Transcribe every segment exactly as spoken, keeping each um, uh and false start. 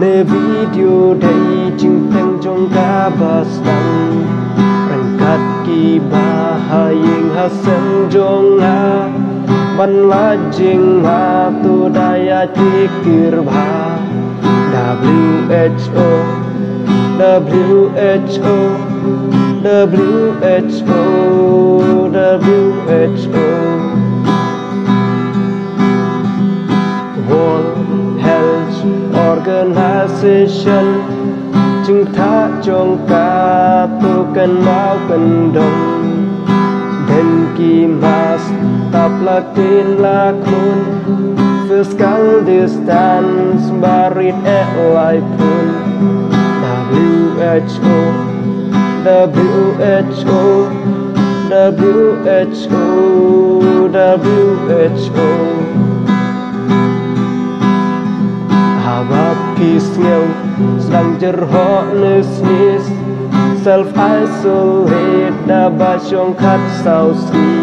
Ne video dei jingteng jong ka ba sdang. Ryngkat ki ba ha ïing ha sem jong nga ban lait jingma, to da ïa ki kyrpad. W H O, W H O, W H O, W H O. World Health Organization, jingthoh jong ka to kynmaw kyndong. Don ki mask, tap la ktien la khun, physical distance, barit eh lai pun. W H O, W H O, W H O, W H O. Haba phi sngew sdang jyrhoh ne sneeze, self isolate da ba shong khat saw sngi.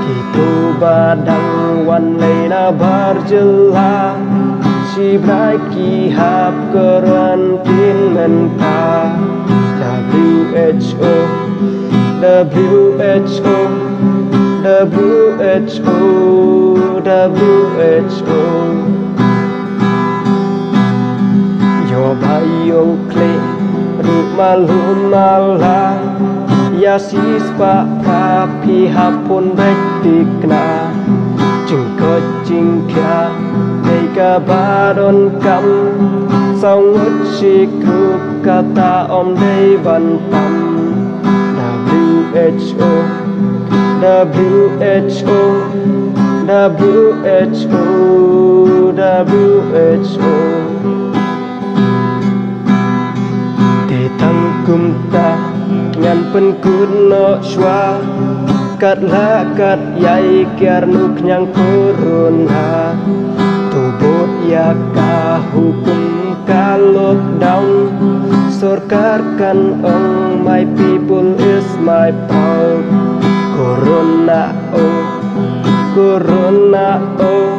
Kito ba dang wan lei na bar jylla, shi bnai ki hap quarantine mynta. W H O, W H O, W H O, W H O. Ïoh ba ïoh khleh ruh malum mala, ïa shispah phra phi hap pun beit thikna. Jingkoit jingkhiah dei kaba donkam, saw ngut shi group kata ym dei ban tam. W H O, W H O, W H O, W H O. Te tang kumta ngan pynkut noh shuwa, kat la kat ïai kiar nu khñiang corona. To bud ïa ka hukum ka lockdown, sorkar kan ong my people is my proud. Corona oh, corona oh,